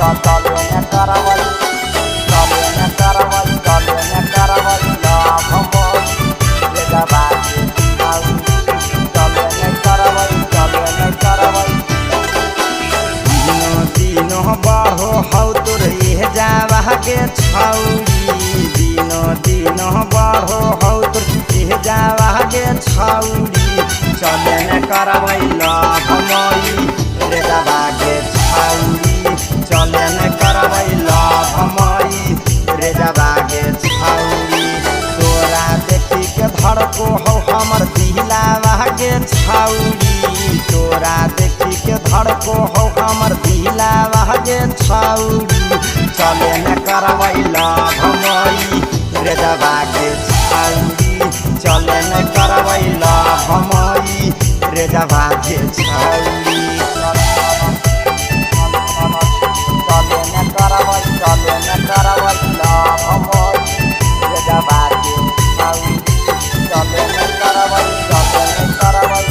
चले न करवई, चले न करवई, चले न करवई लभ मई रे जावा गे छौरी। चले न करवई, चले न करवई। दिनो दिनो बढ़ो हौ तोर एह जावा गे छौरी। दिनो दिनो बढ़ो हौ तोर एह जावा गे छौरी। चले न करबै लभ मई रे जावा गे छौरी। चले न करबै लभ मई रे जावा गे छौरी। तोरा देखी के धड़को हौ हमर दिलावा गे छौरी। तोरा देखी के धड़को हौ हमर दिलावा गे छौरी। चले न करबै लभ मई रे जावा गे छौरी। चले न करबै लभ मई रे जावा गे छौरी। चले न करवई, चले न करवई लभ मई रे जावा गे छौरी। चले न करवई, चले न करवई।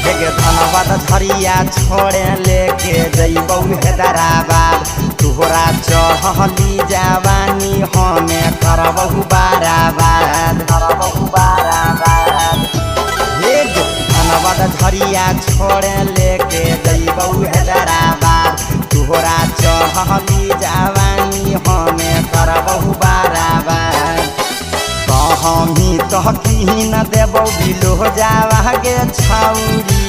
हेगे धनबाद झरिया छोड़े लेके जैबौ हैदराबाद। तोहरा चढ़ली जवानी हमे करबहु बाराबाद। करबहु बाराबार। हेगे धनबाद झरिया छोड़े लेके जैबौ हैदराबाद। तोहरा चढ़ली जवानी हमे करबहु बाराबाद। कहमी तह किन देबौ बिलो जावा गे छौरी।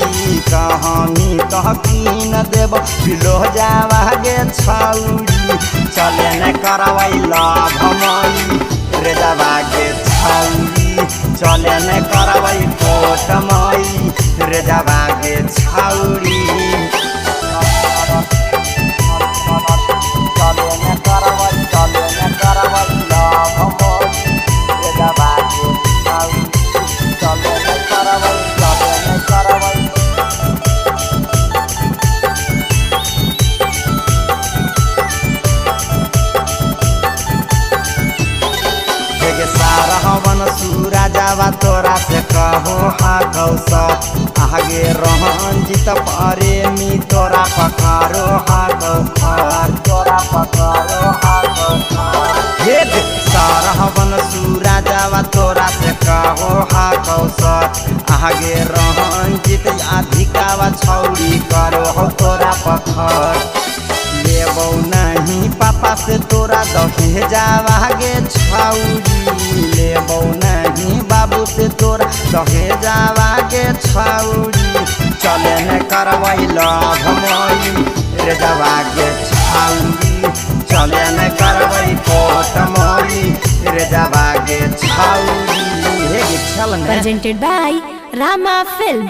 कहमी तह किन देबौ बिलो जावा गे छौरी। चले न करबै लभ मई रे जावा गे छौरी। चले न करबै कोट मई रे जावा गे छौरी। चले न करवई, चले न करवई लभ मई रे जावा गे छौरी। चले न करवई, चले न करवई। हेगे सारहवन सूरजावा तोरा से कहो हा कौस। आगे रंजित प्रेमी तोरा पकारो हा कौखर। तोरा पकड़ो हाथ। हेगे सारहवन सूरजावा तोरा से कहो हा कौस। आगे रंजित अधिकावा छौरी करो हो तोरा पखर। लेबौ नहीं पापा से तोरा दहे जावा गे छौरी। लेबौ नहीं बाबू से तोरा दहे जावा गे छौरी। चले न करबै लभ मई रे जावा गे छौरी। चले न करबै कोट मई रे जावा गे छौरी। हे गे चल ने। Presented by Rama Films.